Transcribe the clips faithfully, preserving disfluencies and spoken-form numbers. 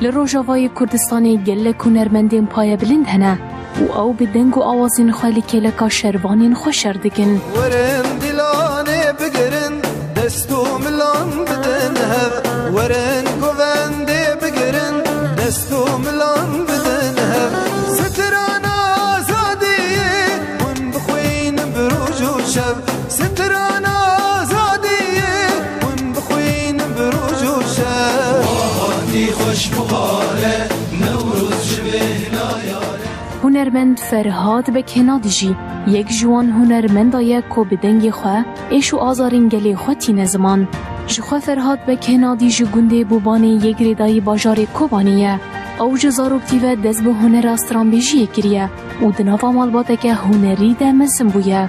Li Rojavayê Kurdistanê gelek hunermendên payebilind hene û ew bi deng û awazên xwe li kêleka şervanên xwe şer dikin. Werin dîlanê bigirin, dest û milan bidin hev. Werin govendê bigirin, dest û milan bidin hev. Strana azadiyê hûn bixwînin bi roj û şev. Strana azadiyê hûn bixwînin bi roj û şev. Hatî xweş bihare, Newroz ji bêhna yare. Hunermend Ferhad Bekhenadî jî yek ji wan hunermenda ye ku bi dengê xwe êş û azarên gelê xwe tîne ziman. Ji xwe Ferhad Bekhenadî ji gundê Bobanê yê girêdayî bajarê Kobanê ye. Ew ji zaroktî ve dest bi hunera stranbêjiyê kiriye û di nava malbateke hunerî de mezin bûye.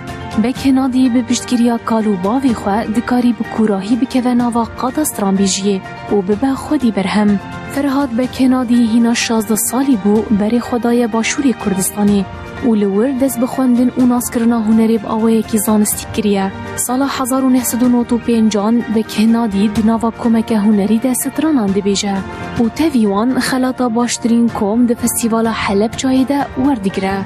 Bekhenadî bi piştgiriya kal û bavê xwe dikarî bi kûrahî bikeve nava qada stranbêjiyê û bibe xwedî berhem. Ferhad Bekhenadî hîna şazdeh salî bû berê xwe daye Başûrê Kurdistanê û li wir dest bi xwendin û naskirina hunerê bi awayekî zanistî kiriye. Sala hezar û neh sed û nod û pêncan Bekhenadî di nava komeke hunerî de stranan dibêje û tevî wan xelata baştirîn kom di Festîvala Helebçayê de werdigire.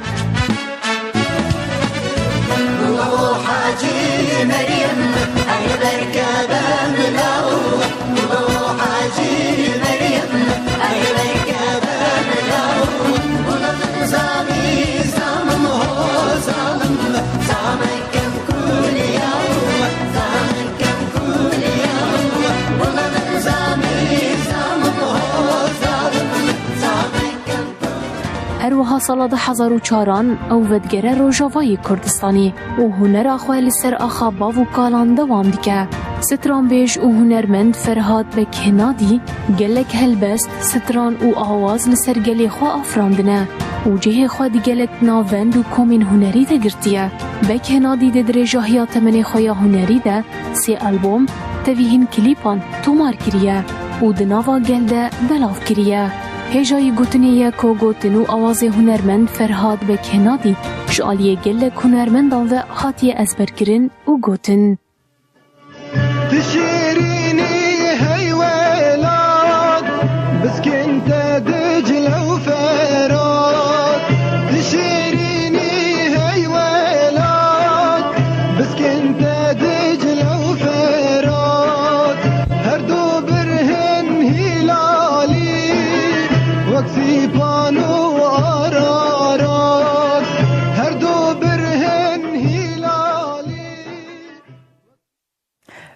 Her wiha sala du hezar û çaran ew vedigere Rojavayê Kurdistanê û hunera xwe li ser axa bav û kalan dewam dike. Stranbêj û hunermend Ferhad Bekhenadî gelek helbest, stran û awaz li ser gelê xwe afirandine û cihê xwe di gelek navend û komên hunerî de girtiye. Bekhenadî di dirêjahiya temenê xwe ya hunerî de sê albom, tevî hin klîpan tomar kiriye û di nava gel de belav kiriye. Hêjayî gotinê ye ku gotin û awazê hunermend Ferhad Bekhenadî ji aliyê gelek hunermendan ve hatiye ezberkirin û gotin. Tu şêrînî hey welat, biskên te Dicle û Ferat. Tu şêrînî hey welat, biskên te Dicle û Ferat. Her du birhin hîlalî, wek Sîpan û Ararat. Her du birhin hîlalî.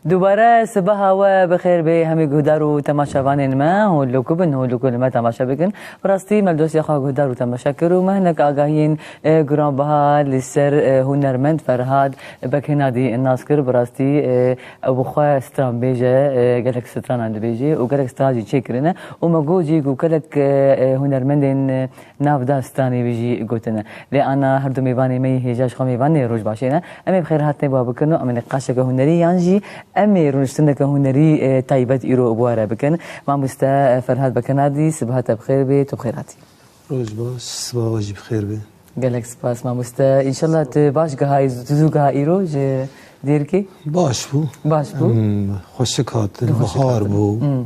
Dubare sibaha we bi xêr bê hemî guhdar û temaşevanên me, hûn li ku bin, hûn li ku li me temaşe bikin. Bi rastî me li dostiya xwe guhdar û temaşe kir û me hinek agahiyên, e, giranbiha li ser, e, hunermend Ferhad Bekhenadî nas kir. Bi rastî, e, ew bi xwe stranbêj e, e, gelek stranan dibêje û gelek stran jî çêkirine û me got jî ku gelek, e, e, hunermendên, e, navdar stranê wî jî gotine. Lê ana her du mêvanê me yê hêja ji xwe mêvanê Rojbaşê ne. Em ê bi xêr hatinê bi we bikin û em ê niqaşeke hunerî yan jî em ê rûniştineke hunerî, e, taybet îro bi we re bikin. Mamoste, e, Ferhad Bekhenadî, sibaha te bi xêr bê, tu bi xêr hatî. Roj baş, sibaha we jî bi xêr bê. Gelek spas mamoste. Înşallah tu baş gihayî, tu zû giha îro ji Dêrikê? Baş bû. Baş bû? Em, xweşik hatin, Xweşik bihar hatin. bû. Hmm.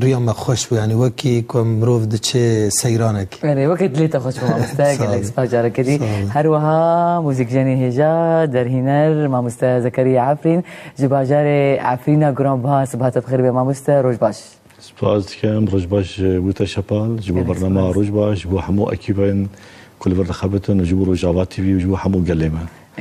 Riya me xweş bû, yanî wekî ku mirov diçe seyranek. Erê, wekî dilê te xweş bû, mamoste. Sağ ol. Gelek spas careke dî. Sağ ol. Her wiha muzîkjenê hêja, derhîner, mamoste Zekeriya Efrîn, ji bajarê Efrîna Giranbiha, sibaha te bi xêr be, mamoste, roj baş. Spas dikim, roj baş ji bo te Şepal, ji bo Gelek bernama spas. Roj baş, ji bo hemû ekîbên ku li vir dixebitin û ji bo Rojava T V û ji bo hemû gelê me.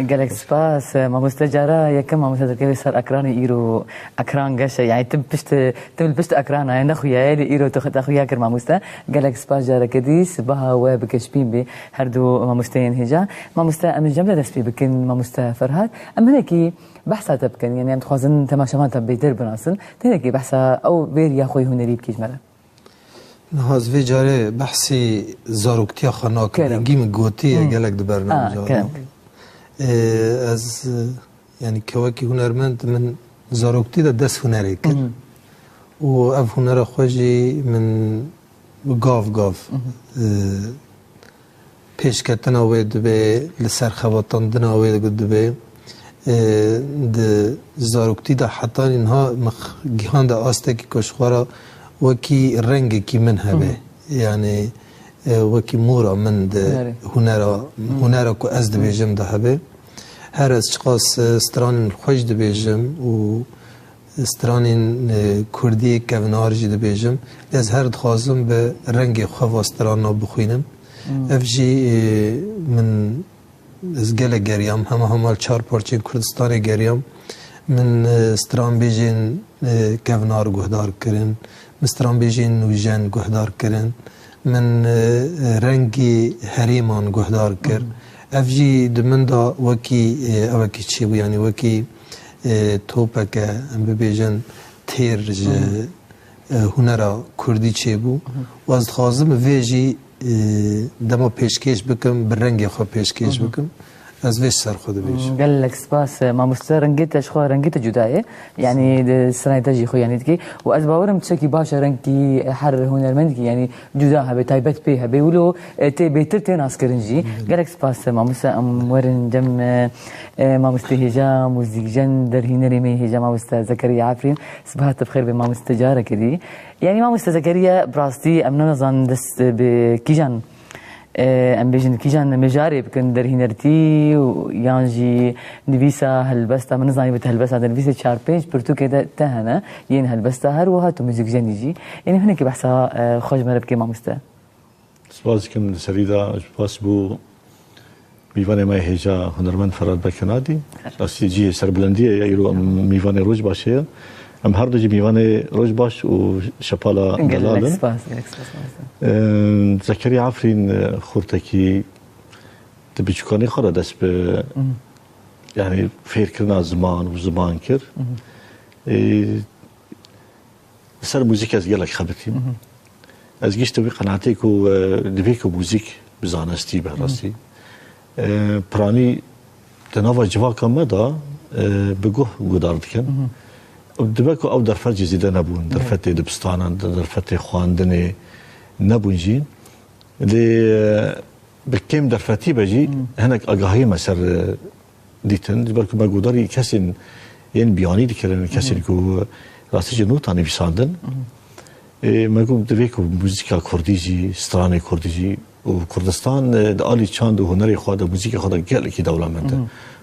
Gelek spas. Mamoste cara yekem mamoste dikeve ser ekranê îro ekran geş e. Yani tim pişt, tim li pişt ekrana ye, nexuya ye, lê îro tu te xuya kir mamoste. Gelek spas careke dî, sibaha we bi geşbîn bê her du mamosteyên hêja. Mamoste, em ji cem de dest pê bikin, mamoste Ferhat. Em hinekî behsa te bikin, yani em dixwazin temaşevan te bêtir binasin. Te hinekî behsa ew vê riya xwe yê hunerî bikî ji me re. Niha ez vê carê behsî zaroktiya xwe nakim. Kerem. Hingî min gotiye Hmm. gelek di bername Ah, carê. kerem. Ê, ez, e, yani kewekî hunermend min zaroktî de dest hunerê kir. Mhm. Û ev hunera xwe jî min gav gav, Mhm. e, pêşketina wê dibe, li ser xebatandina wê dibe. E, di zaroktî de hetanî niha min gihande astekî ku ji xwe re Wekî rengekî min hebe. Yanî, e, wekî mora min di Hunerê. hunera, hunera ku ez dibêjim de hebe. Her ez çiqas, e, stranên xweş dibêjim û stranên, e, kurdî kevnar jî dibêjim, ez her dixwazim bi rengê xwe va strana bixwînim. Ev jî, e, min Ez gelek geriyam, hema hema li çar parçeyên Kurdistanê geriyam. Min, e, stranbêjên, e, kevnar guhdar kirin, min stranbêjên nûjen guhdar kirin, min, e, e, rengî herêman guhdar kir. Ev jî di min de wekî, e, ewekî çêbû, yanî wekî, e, topeke, em bibêjin, têr ji e, hunera kurdî çêbû. Û ez dixwazim vê jî, e, dema pêşkêş bikim, bi rengê xwe pêşkêş bikim. Ez vê ji ser xwe dibêjim. Gelek spas, e, mamoste, rengê te ji xwe, rengê te cuda ye. Yanî di stranê te jî xwe yanî dikî. Û ez bawerim tiştekî baş e rengkî her hunermendkî, yanî cuda hebe, taybet pê hebe. Wilo, e, tê bêtir tê naskirin jî. Gelek spas, e, mamoste, em werin cem, e, e, mamoste hêja, muzîkjen, derhînerê me hêja, mamoste Zekeriya Efrîn. Sibaha te bi xêr be mamoste careke dî. Yanî mamoste Zekeriya, bi rastî em ne nizanin dest bi kîjan, e, em bêjin kîjan mijarê bikin derhînertî û yan jî nivîsa helbesta, min nizanî bi te helbesta de nivîsê çar pênc pirtûkê de te hene, yên helbesta her wiha tu muzîkjenî jî. Yanî hinekî behsa, e, xwe ji me re bike mamoste. Spas dikim li serî de, spas bo mîvanê me hêja hunermend Ferhat Bekenadî. Rastî cihê serbilendiyê ye, îro em mîvanê Rojbaşê ye. Em her du jî mîvanê Rojbaş û Şepala Gelek Delal in. Spas, gelek spas, mamoste. Em, Zekeriya Efrîn, e, xurtekî di biçûkanî xwe de dest bi, yanî fêrkirina ziman û ziman kir. E, Li ser muzîk ez gelek xebitîm. Ez giştim wî qenaatê ku, e, divê ku muzîk bi zanistî be rastî. E, piranî di nava civaka me de, e, bi guh guhdar dikin. Dibe ku ew derfet jî zêde nebûn. Derfetê dibistanan, derfetê xwendinê nebûn jî. Lê, e, bi kêm derfetî be jî hinek agahiyê me ser, e, dîtin. Ji ber ku me guhdarî kesên yên biyanî dikirin, kesên ku rastî jî nota nivîsandin. Ê, me got, divê ku muzîka kurdî jî, stranê kurdî jî û Kurdistan, e, di alî çand û hunerê xwe de, muzîkê xwe de gelekî dewlemend e.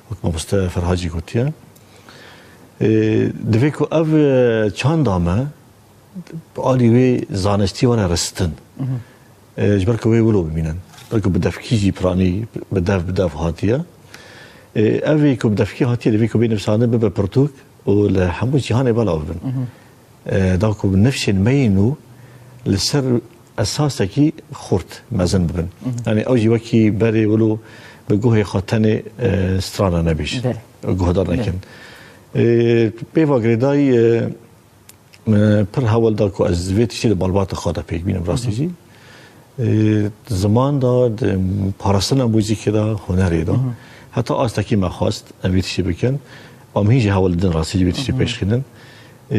Wek mamoste Ferhat jî gotiye. Ê, divê ku ev, e, çanda me, Alî wê zanistî were ristin. E, ji ber ku wê wilo bimînin. Belku bi devkî jî piranî, bi dev, bi dev hatiye. E, ev ê ku bi devkî hatiye, divê ku bê nivîsandin bibe pirtûk û li hemû cîhanê belav bibin. E, da ku nifşên me yê nû li ser esasekî xurt mezin bibin. Yanî ew jî wekî berê wilo bi guhê xwe tenê, e, strana nebêjin. Belê. Guhdar nekin. E, pê va girêdayî, e, Min pir hewl da ku ez vê tiştî di malbata xwe de pêk bînim rastî jî. E, ziman de, di parastina muzîkê de, hunerê de. Heta astekî me xwest em vê tiştî bikin. Em hîn jî hewl didin rastî jî vê tiştî pêşxînin. E,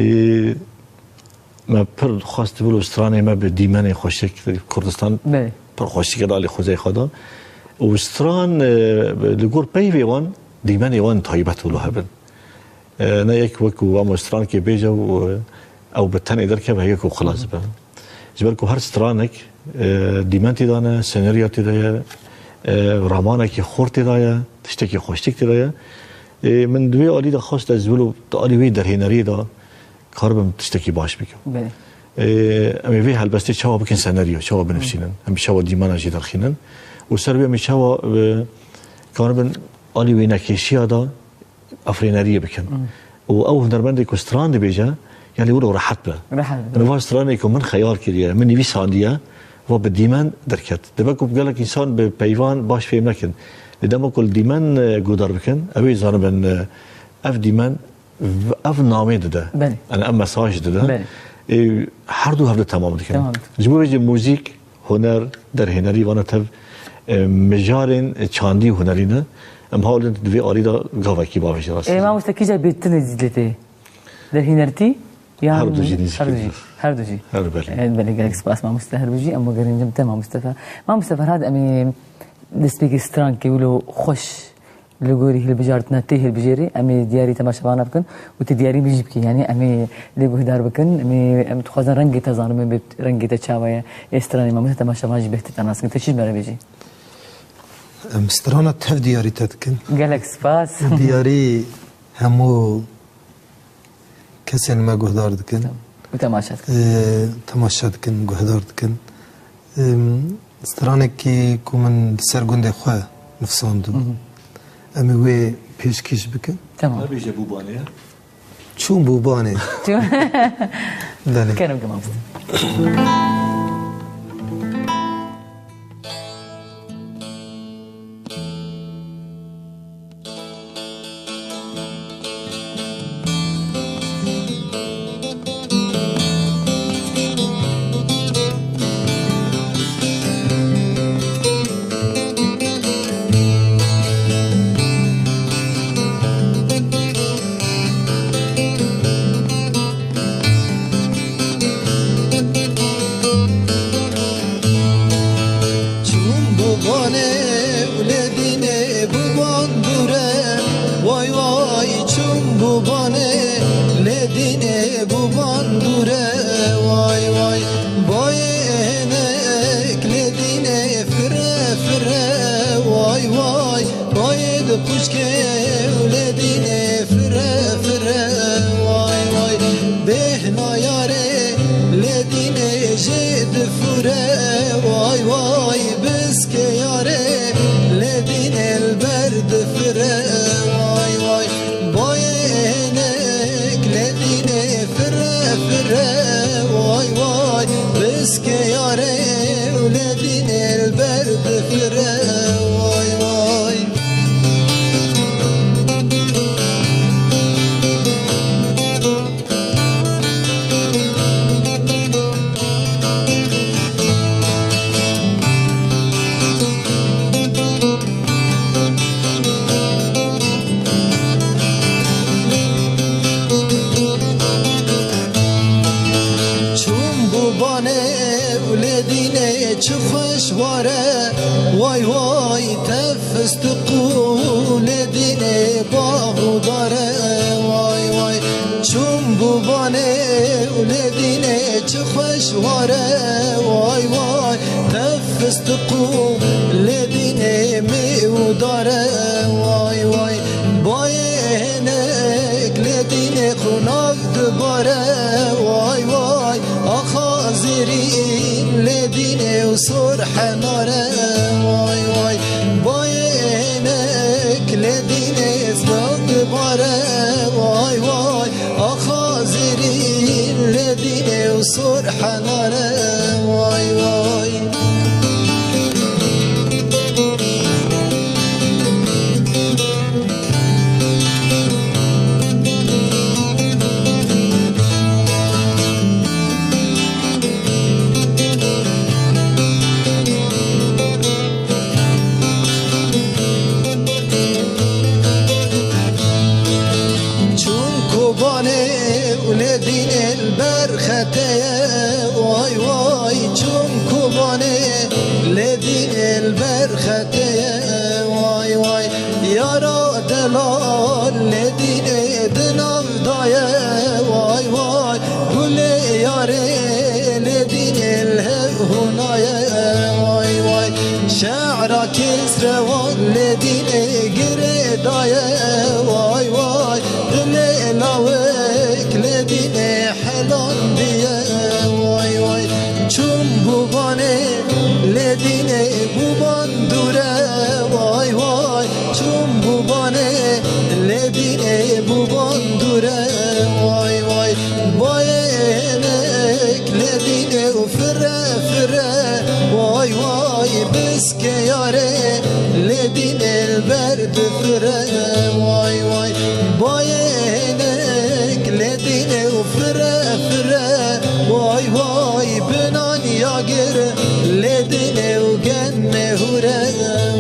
me pir xwest wilo stranê me bi dîmenê xweşik, Kurdistan pir xweşik e, alî xwezayê xwe de. Û stran, e, li gor peyvê wan, dîmenê wan taybet wilo hebin. E, ne yek wek ku amo strankê bêje û, e, ew bi tenê derkeve, yek ku xilas be. Ji ber ku her stranek, e, dîmen tê de ne, senarya tê de ye, e, ramanekî xurt tê de ye, tiştekî xweştik tê de ye. E, min di wê alî de xwest ez wilo di alî wê derhêneriyê de karibim tiştekî baş bikim. Belê. E, em ê vê helbestê çawa bikin senaryo, çawa binivîsînin, em ê çawa dîmena jî derxînin û ser wê em ê çawa, e, karibin alî wênekêşiya de efrêneriyê bikin. Û ew hunermendê ku stran dibêje, yanî wilo rehet be. Rehet be. Yanî va stranê ku min xeyal kiriye, min nivîsandiye, va bi dîmen derket. Dibe ku gelek însan bi peyvan baş fêm nekin. Lê dema ku li dîmen, e, guhdar bikin, ew ê zanibin, e, ev dîmen v-, ev namê dide. Belê. Yanî ev mesaj dide. Belê. E, her du hevdu temam dikin. Temam dikin. Ji bo vê jî muzîk, huner, derhênerî vana tev, e, mijarên çandî û hunerî ne. Em hawlin di vê alî de gavekî bavêjin rastî. E, mamoste, kîja bêtir nêzîk li te? Derhênertî? Yan her du jî nêzîk. Her du jî. Her du jî. Her belê. E, belê, gelek spas mamoste, her du jî. Em wegerincim te mamoste Fer-, mamoste Ferhat, em ê destpêkê strankê wilo xweş Li gorî hilbijartina te hilbijêrî, em ê diyarî temaşevana bikin û tu diyarî min jî bikî. Yanî em ê lê guhdar bikin, em ê, em dixwazin rengê te zanin, em bê rengê te çawa ye, ê stranê me, min temaşevan jî bêhtir te nas kin. Tu çi ji me re bêjî? Em strana tev diyarî te dikin. Gelek spas. Diyarî hemû kesên me guhdar dikin. Tamam. Û temaşe dikin. Ee, temaşe dikin, guhdar dikin. Em, stranekî ku min li ser gundê xwe nifsandibû. Hı hı. Em ê wê pêşkêş bikin. Tamam. Nebêje bûbanê ya. Çûm bûbanê. Çûm. Belê. Kerem ke mamoste. Çûm bûbanê û lê dînê bûban dûr e. Way way, çûm bûbanê, lê dînê bûban dûr e. Way way, bayê hinek lê dînê fire fire. Way way, bayê di qûçkê û lê dînê fire fire. Way way, bêhna yarê lê dînê jê difûre. Way way, biskê yarê lê dînê li ber difire. Way way, bayê hinek lê dînê fire fire. Way way, biskê yarê û lê dînê li ber difire. Way way. Çûm bûbanê û lê dînê çi xweş war e. Way way, tev fistiq û lê dînê bax û dar e. Way way, çûm bûbanê û lê dînê çi xweş war e. Way way, tev fistiq û lê dînê mê û dar e. Way way, bayê hinek lê dînê qunav dibare. Way way, axa zêrîn lê dînê û sor henar e. Way way, bayê hinek lê dînê zdan dibare. Way way, axa zêrîn lê dînê û sor henar e. Way way. Çûm Kobanê û lê dînê li ber xetê ye. Way way, çûm Kobanê, lê dînê li ber xetê ye. Way way, yara delal lê dînê di nav daye. Way way, gulê yarê lê dînê li hev hûnaye. Way way, şe'ra kesrewan lê dînê girê daye. Way way, dilê lawek lê dînê helandiye. Way way, çûm bûbanê lê dînê bûban dûr e. Way way, çûm bûbanê lê dînê bûban dûr e. Way way, bayê hinek lê dînê û fire fire. Way way, biskê yarê lê dînê li ber difire. Way way, bayê hinek lê dînê û fire fire. Way way, binan ya gir lê dînê û gen mehûre.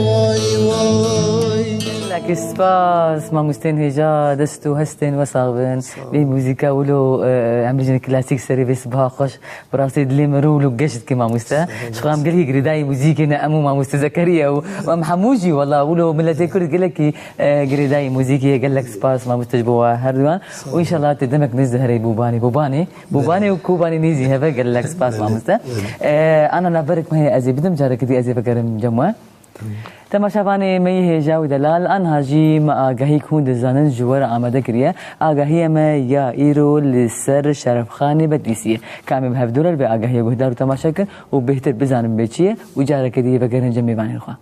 Way way. Gelek Spas, mamostên hêja, dest û hestên we sax bin. Sağ ol. Vê muzîka wilo, e, em bijin klasîk serê vê sibaha xweş. Bi rastî dilê min rû wilo geş dike, mamoste. Sağ ol. Ji xwe em gelkî girêdayî muzîkê ne, em û mamoste Zekeriya û, û em hemû jî, wela, wilo miletê Kurd gelekî, e, girêdayî muzîkê ye. Gelek spas, mamoste, ji bo we herduwan. Sağ ol. Û înşallah tê demek nêz diherê Bobanê. Bobanê, Bobanê û Kobanê nêzî heve, gelek spas, Belê, mamoste. belê. E, ana navberek me heye, ez ê bidim, careke dî ez ê vegerim cem we. Temaşevanê me yê hêja û delal, anha jî me agahî ku hûn dizanin ji we re amade kiriye. Agahiya me ya îro li ser Şerefxanê Bedlîsî ye. Ka em ê bi hevdû re li vê agahiyê guhdar û temaşe kin û bêhtir bizanin bê çi ye û careke dî vegerin cem mêvanên xwe.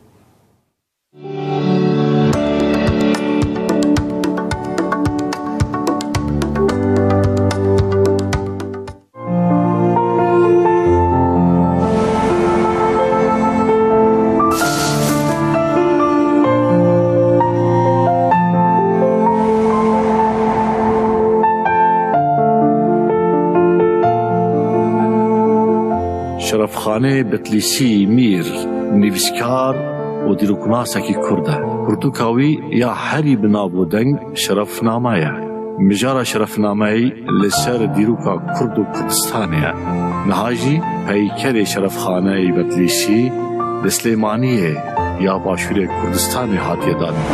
Şerefxanê Betlîsî Mîr, nivîskar û dîroknasekî Kurd e. Pirtûka wî ya herî bi nav û deng Şerefname ye. Mijara Şerefnameyî li ser dîroka Kurd û Kurdistanê ye. Niha jî peykerê Şerefxaneyê Betlîsî li Silêmaniyê ya Başûrê Kurdistanê hatiye danîn.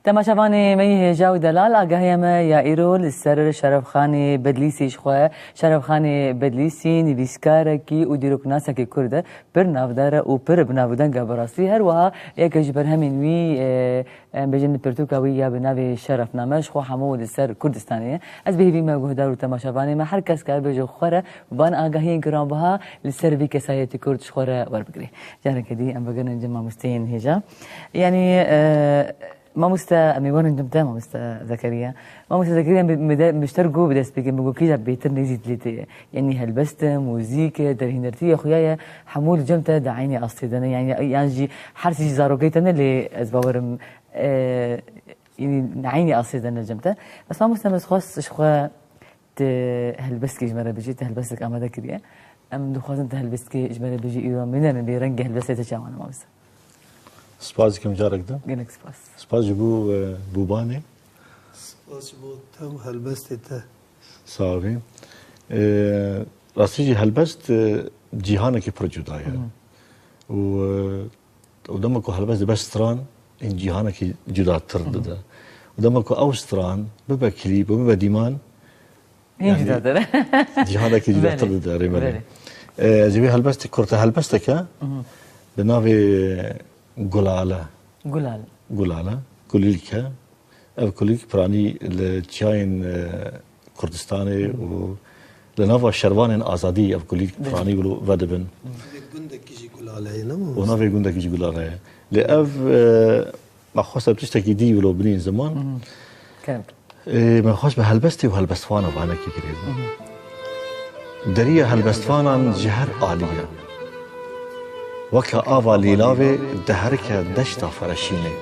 Temaşevanê me yê hêja û delal, agahiya me ya îro li ser Şerefxanê Bedlîsî ji xwe. Şerefxanê Bedlîsî nivîskarekî û dîroknasekî Kurd e, pir navdar e û pir bi nav û deng e bi rastî. Her wiha yek ji berhemên wî, e, em bêjin pirtûka wî ya bi navê Şerefname ji xwe hemû li ser Kurdistanê ye. Ez bi hêvî me guhdar û temaşevanê me her kes kare bêje xwe re van agahiyên giranbiha li ser vî kesayetî Kurd ji xwe re werbigire. Careke dî em vegerin cem mamosteyên hêja. Yanî, e, Mamoste, em ê werin cem te, mamoste Zekeriya. Mamoste Zekeriya, bi, bi de, bi ji te re got bi dest pê kirin, bi got kîja bêtir nêzî dilê te ye. Yanî helbest e, muzîk e, derhînertiya xuya ye, hemû li cem te di eynî astê de ne. Yanî, yan jî her sî jî zarokê te ne, lê ez bawerim, e, yanî eynî astê de ne cem te. Bes mamoste, min xwest ji xwe tu helbestkê ji me re bijî, tu helbestek amade kiriye. Em dixwazin tu helbestkê ji me re bijî, îro em bînerin lê rengê helbestê te çawa ne, mamoste? Spas dikim carek din. Gelek spas. Spas ji bo, e, Bobanê. Spas ji bo te û helbestê te. Sax bî. E, rastî jî helbest, e, cîhanekî pir cuda ye. Hı hı. Û, e, û dema ku helbest dibe stran, ên cîhanekî cudatir Hı hı. dide. Û dema ku ew stran bibe klîp û bibe dîman, Hîn yanî, cudatir e. Cîhanekî cudatir Belê. dide, rê me. Belê. E, ez ê vê helbestê, kurte helbesteke Hı hı. bi navê Gulale. Gulale. Gulale. Kulîlk e. Ev kulîlk piranî li çiyayên, e, Kurdistanê Hı hı. û li nava şervanên azadî ev kulîlk Belê. piranî wilo vedibin. Hı. Navê gundekî jî Gulale ye, ne mi? Û navê gundekî jî Gulale ye. Lê ev, e, Me xwest ev tiştekî dî wilo binîn ziman. Mhm. Kerem. Ê, me xwest bi helbestê û helbestvana vanekî girêdin. Mhm. Deriya helbestvanan ji her alî ye. Weke ava lîlavê diherike deşta Fereşînê.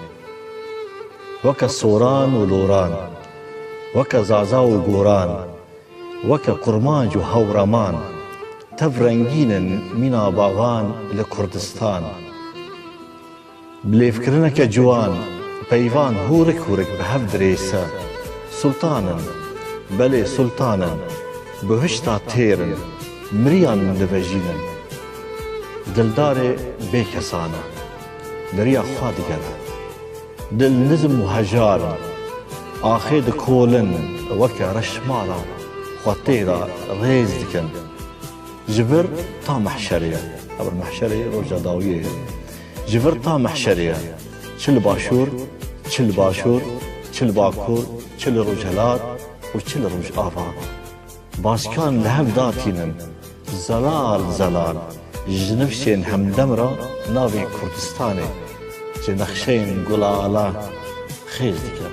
Weke soran û loran, weke zaza û goran, weke kurmanc û hewreman, tev rengîn in mîna bavan li Kurdistan. Bi lêvkirineke ciwan, peyvan hûrik hûrik bi hev dirêse. Sultan in, belê sultan in, bihişta têr in, miriyan divejînin. Dildarê bêkesan e, deriya xwe digere. Dil nizm û hejar in, axê dikolin, weke reşmala xwe tê de rêz dikin. Ji vir ta mehşerê ye. Evir mehşerê roja dawiyê ye. Ji vir ta mehşerê ye. Çi li başûr, çi li başûr, çi li bakur, çi li rojhelat û çi li rojava. Baskan li hev datînin. Zelal zelal ji nifşên hemdem re navê Kurdistanê ji nexşeyên gulala xêz dike.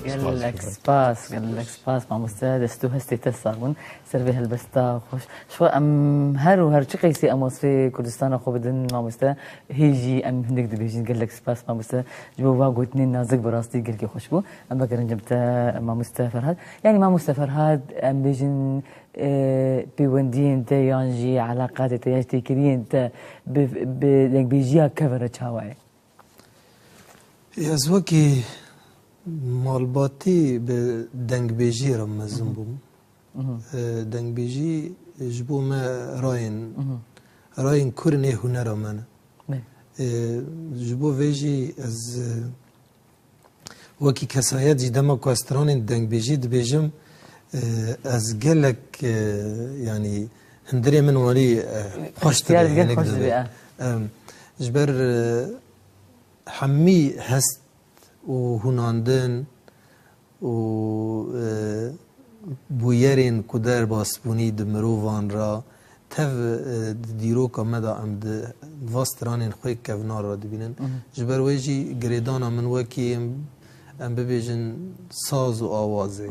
Gelek spas, gelek spas mamoste, dest û hestê te sax bin. Ser vê helbesta xweş. Ji xwe em her û her çi qeysî em wasfê Kurdistana xwe bidin mamoste, hê jî em hindik dibêjin. Gelek spas mamoste ji bo va gotinên nazik, bi rastî gelkî xweş bû. Em vegerin cem te mamoste Ferhad. Yanî mamoste Ferhad, em bêjin, e, pêwendiyên te yan jî eleqatê te yan jî têkiliyên te bi, bi dengbêjiya kevin re çawa ye? Ez wekî malbatî bi dengbêjiyê re mezin bûm. E, dengbêjî ji bo me rayên, rayên kurên ê hunera me ne. E, ji bo vê jî ez, e, wekî kesayet jî dema ku ez stranên dengbêjî dibêjim, e, ez gelek, e, yanî hundirê min welî, e, xweş dibe, gelek xweş dibe. Em, ji ber, e, hemî hest û hunandin û, e, bûyerên ku derbas bûnî di mirovan re tev, e, di dîroka me de em di va stranên xwe kevnar re dibînin. Ji ber wê jî girêdana min wekî em, em bibêjin saz û awazê.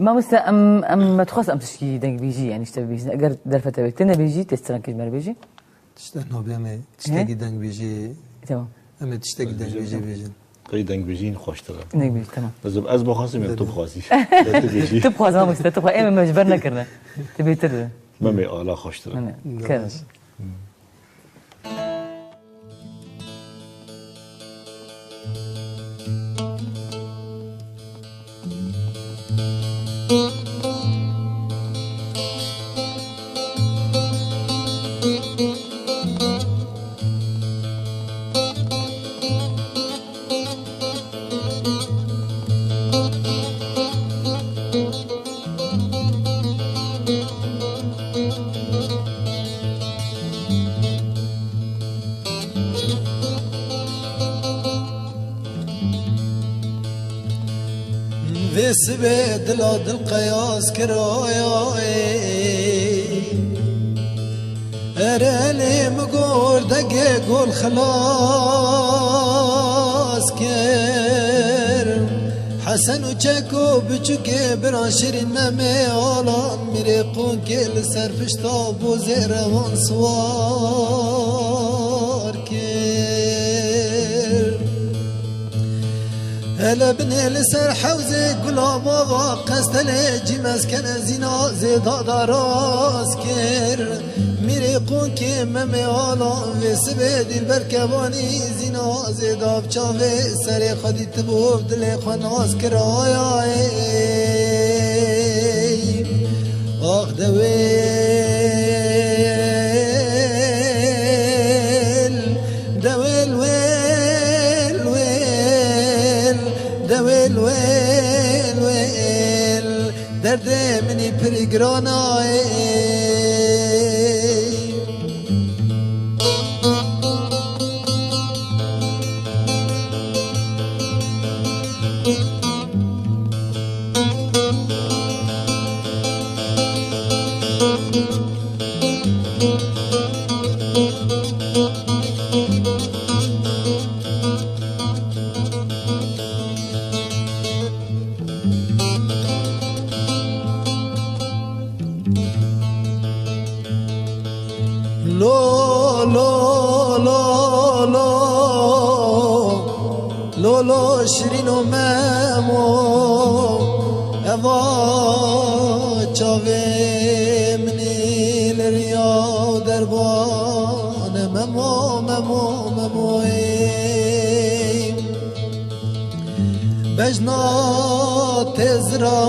Mamoste, em, em me dixwest em tişkî dengbêjî, yanî ji te bibêjin. Eger derfet te wê tê nebêjî, tê strankê ji me re bêjî. Tiştek nabê em ê tiştekî dengbêjî. Tamam. Em ê tiştekî dengbêjî bêjin. Qey dengbêjî xweştir e. Dengbêjî, tamam. Ez, ez bixwazim ya tu bixwazî. Tu bixwazî. Tu bixwazî, mamoste, tu bixwazî. Em, em ji ber nekirine. Tu bêtir de. Memê ala xweştir e. Memê, kevin. Vê sibê dila dil qeyas kiraya ê. Erelê min gor degê gol xilas kir. Hesen û Çeko biçûkê bira Şirîn Memê Alan Mîrê Qonkê li ser pişta bozê rewan siwar kir. Hele binê li ser hewzê gula bava qestelê cîmezkene zîna zêda daraz kir. Mîrê Qonkê Memê Alan vê sibê dîlber kevanî zîna zêda bi çavê serê xwe dîtibû, bi dilê xwe nas kiraya ê. Ax dewêl, dewêl wêl wêl, dewêl wêl wêl. Derdê min î pir giran a ê. Lo, lo, lo, lo. Lo, lo, Şirîno Memo. Eva çavê min î li riya derban e. Memo, Memo, Memo ê. Bejna têzra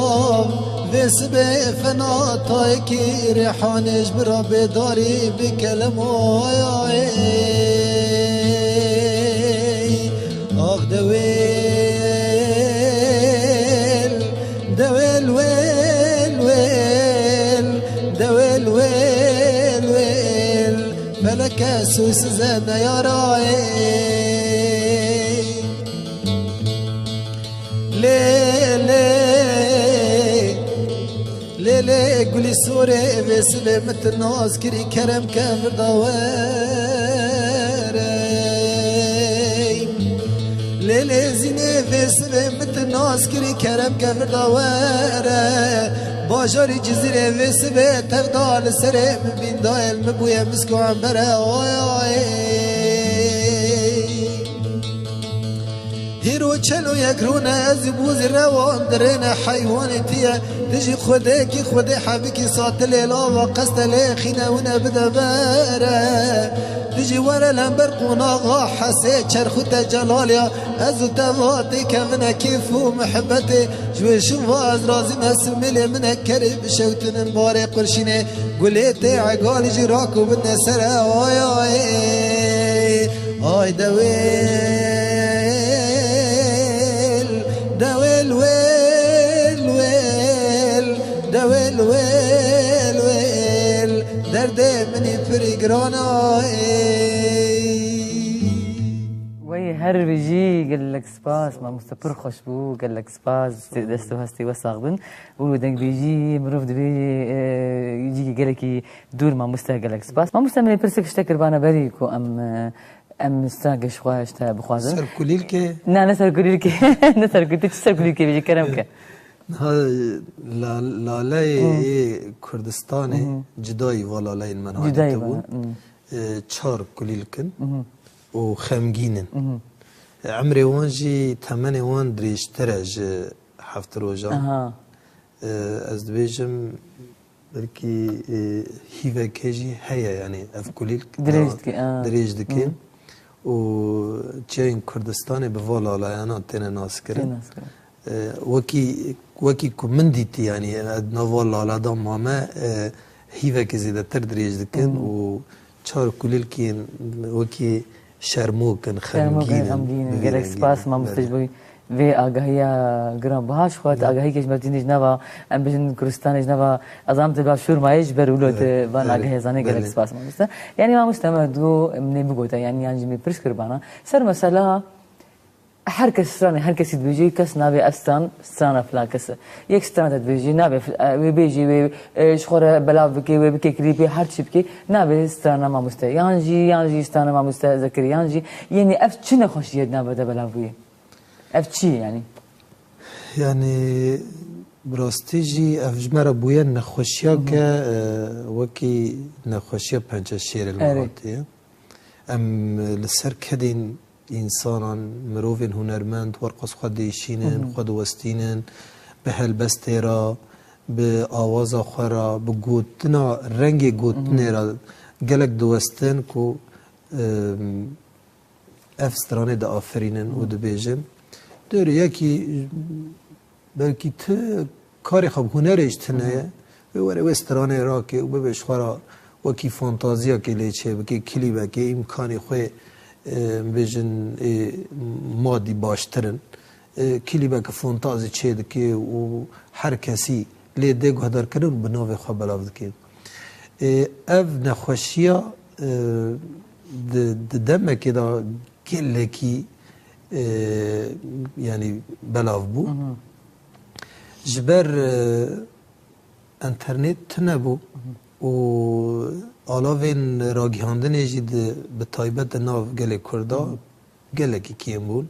vê sibê fena tayekî rêhanê ji bira bêdarî bi kelimoya ê. Ax dewêl, dewêl wêl wêl, dewêl wêl wêl. Feleke sûsize neyara ê. Lê, lê, lê, lê, gulî sorê vê sibê min tu nas kirî kerem ke vir da were. Lê, lê, zînê vê Sibê min tu nas kirî kerem ke vir da were. Bajarî Cizîrê vê sibê tev da li serê min bîn dayê li min bûye misk û embere. Oy, oy. Hîro çel û yek rûne ez û bûzî rewan dirêne heywanê tiye. Dijî Xwedêkî Xwedê hebikî satilê lava qeste lê xîne wine bide vere. Dijî were lember qonaxa hesê çerxû te celalya. Ez û te vatê kevine kêf û mihebetê. Ji wê şiva ez razî me simêlê min e kerê bişewtinin barê qurşînê. Gulê tê egalî jî rakubine sere ay ay. Ay dewêl, dewêl wêl wêl, dewêl wêl wêl. Derdê min î pirî giran ay. Wey her bijî, gelek spas, mamoste pir xweş bû, gelek spas, dest û hestê we sax bin. Û dengbêjî mirov dibê, e, cîkî gelekî dûr, mamoste gelek spas. Mamoste min ê pirsek ji te kirbana berî ku em, e, em straneke ji xwe ji te bixwazin. Ser kulîlkê? Na, ne ser kulîlkê. Ne ser kulîlkê, çi ser kulîlkê bêjî, kerem ke. Niha la-, laleyê Hı. yê Kurdistanê Hı hı. cida yî va laleyên me Cida yî hebûn. va, hı. E, çar kulîlk in Hı hı. û xemgîn in. Hı hı. E, emrê wan jî, temenê wan dirêjtir e ji heft rojan. Aha. E, ez dibêjim, belkî, e, hîveke jî heye, yanî ev kulîlk Dirêj da-, dike, a. dirêj dike. Hı. Û çiyayên Kurdistanê bi va lalayana têne naskirin. Têne naskirin. E, wekî, wekî ku min dîtî, yanî, e, nava lala da mame, e, hîvekî zêdetir dirêj dikin Hı. û çar kulîlkên wekî şermok in, Şermok in, xemgîn in, xemgîn in. bi vî Gelek rengî spas, ne. mamoste, ji Belê. bo vê agahiya giran biha ji xwe, Belê. agahî ke ji me tînê ji nava, em bijin Kurdistanê ji nava, ez am te ba şûr mayê ji ber wilo Evet, te van belê, agahiya zanê gelek belê. spas, mamoste. Yanî, mamoste, me digo, em nê bigote, yanî, yan jî me piriş kir bana. Ser mesela, Her kes stranê, her kesî dibêjê, kes nabê ev stran, strana filan kes e. Yek stran te dibêjê, nabê fil-, e, wê bêjê, wê, e, ji xwe re belav bike, wê bike klîpê, her çi bike, nabê strana mamoste. Yan jî, yan jî strana mamoste Zekirî, yan jî, yenî ev çi nexweşiyê di nava te belav bûye? Ev çi ye yanî? Yanî, bi rastî jî ev ji me re bûye nexweşiya Hı hı. ke, e, wekî nexweşiya pençeşêrê li me Erê. hatiye. Em li ser kedên însanan, mirovên hunermend, werqas xwe diêşînin, Hı hı. xwe diwestînin, bi helbestê re, bi awaza xwe re, bi gotina, rengê gotinê Hı hı. re gelek diwestin ku, em, ev stranê diaferînin û Hı. dibêjin. Dorê yekî Belkî ti karê xwe bi hunerê jî tune ye. Hı hı. Wê were wê stranê rake û bibe ji xwe re wekî fantaziyakê lê çêbike, klîbekê, îmkanê xwe, e, bêjin, ê, madî baştir in. E, klîbeke fantazî çêdike û her kesî lê dê guhdarkirin û bi navê xwe belav dike. E, ev nexweşiya, e, di, di demekê de gelekî, e, yanî belav bû. Hı hı. Ji ber, e, enternet tune bû Hı hı. û alavên ragihandinê jî di, bi taybet di nav gelê Kurda Hı hı. gelekî kêm bûn.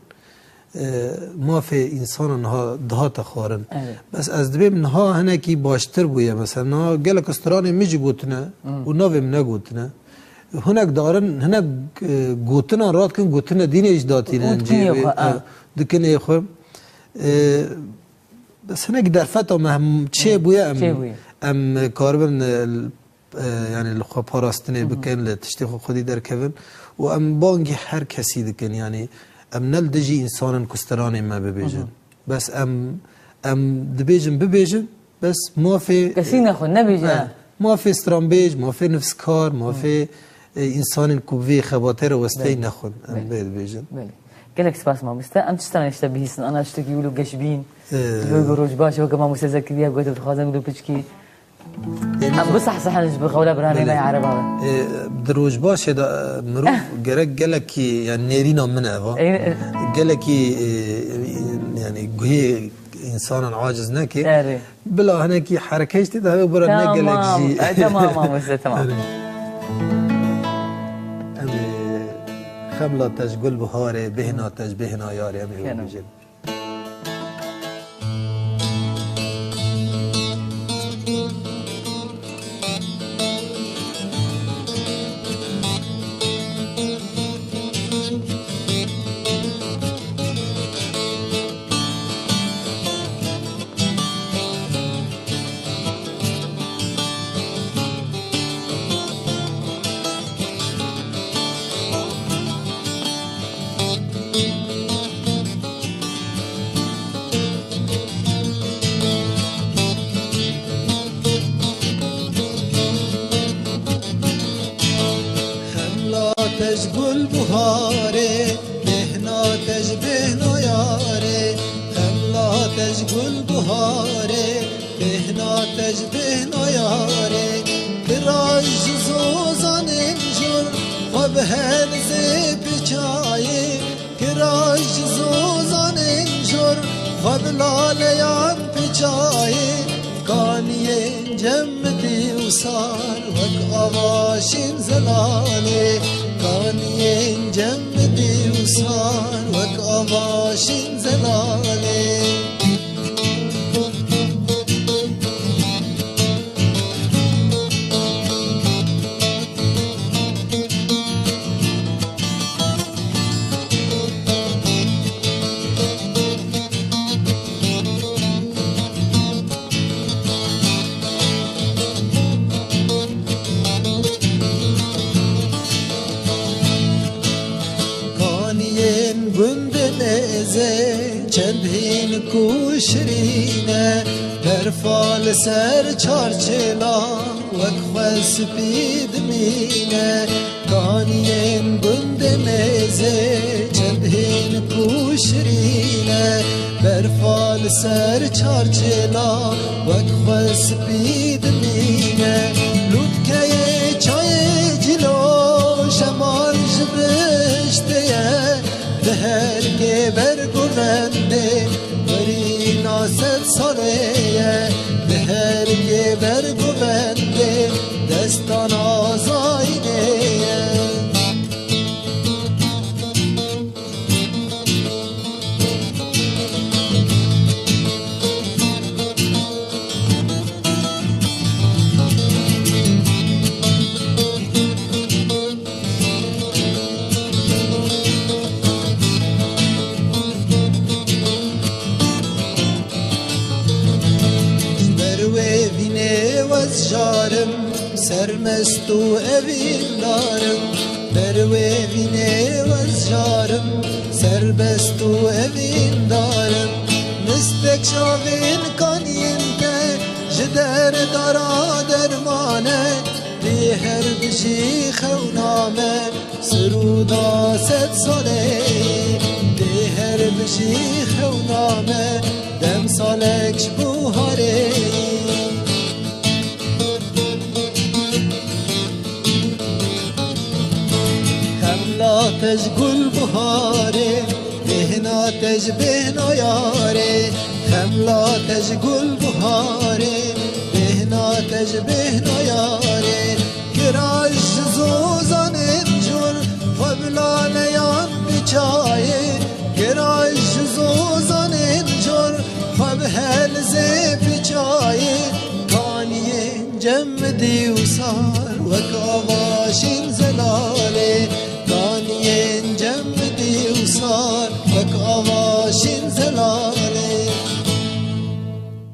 E, mafê însanan niha dihate xwarin. Evet. Bes ez dibêm niha hinekî baştir bûye. Mesela niha gelek stranê min jî gotine Hı. û navê min negotine. Hinek darin, hinek, e, gotinan radikin, gotine dînê jî datînin Û dikin cê ê wê, xwe, e, a. dikin ê xwe. E, bes hinek derfeta me hem çê Hı. bûye em, Çê bûye. em karibin, e, e, yanî li xwe parastinê Hı hı. bikin, li tiştê xwe xwedî derkevin û em bangî her kesî dikin, yanî em ne li dijî însanin ku stranê me bibêjin. Hı hı. Bes em, em dibêjin bibêjin, bes mafê Kesî nexwe, nebêje. He, mafê stranbêj, mafê nivîskar, mafê, Hı. e, însanên ku bi vê xebatê re westeyî Belê. nexwin. Em Belê. vê dibêjin. Belê. Gelek spas mamoste. Em tiştan ji te bihîstin, ana tiştekî wilo geş bîn. Ee. Ji bo roj baş, weke mamoste Zekeriya gote, dixwazin wilo piçkî. Ê, Em bisehsihin ji bi xewla biranê me Belê. Ereba be. Ê, di rojbaşê de, e, mirov gerek gelekî, yani nêrîna min e va. Ê, e. Gelekî, e, yani guhê însanan aciz neke. Erê. Bila hinekî hereke jî tê de hebe bira ne Tamam. gelek jî. E, tamam, mamoste, tamam. Erê. Em ê xemla te ji gul biharê, bêhna te ji bêhna yarê, em ê Keno. bibêjin. Xemla te ji gul buharê, bêhna te ji bêhna yarê. Xemla te ji gul buharê, bêhna te ji bêhna yarê. Kiraj ji zozanên jor, xwe bi helzê piçayê. Kiraj ji zozanên jor, xwe bi laleyan piçayê. Kaniyên cem min dî û sar, wek ava şîn zelalê. Kaniyên cem min dî û sar, wek ava şîn zelalê. Kaniyên gundê mêzê çend hîn ku şirîn e, berfa li ser çarçêla wek xwe spî dimîne. Kaniyên gundê mêzê çend hîn ku şirîn e, berfa li ser çarçêla wek xwe spî dimîne. Lûtkeyê çayê cîlo şemal ji biştê ye, di hergê berguvendê werîna sed salê ye, di hergê berguvendê destana zayînê ye. Ji ber wê vînê wez jarim, sermest û evîndar im. Ber wê vînê wez jarim, serbest û evîndar im. Mistek çavên kaniyên te ji derdara derman e. Dê her bijî xewna me, sirûda sed salê. Dê her bijî xewna me, dem salek ji buharê. Xemla te ji gul buharê, bêhna te ji bêhna yarê. Xemla te ji gul buharê, bêhna te ji bêhna yarê. Kiraj ji zozanên jor, xwe bi laleyan bi çayê. Kiraj ji zozanên jor, xwe bi helzê bi çayê. Kaniyên cem min dî û sar, wek ava şîn zelalê. Kaniyên cem min dî û sar, wek ava şîn zelalê.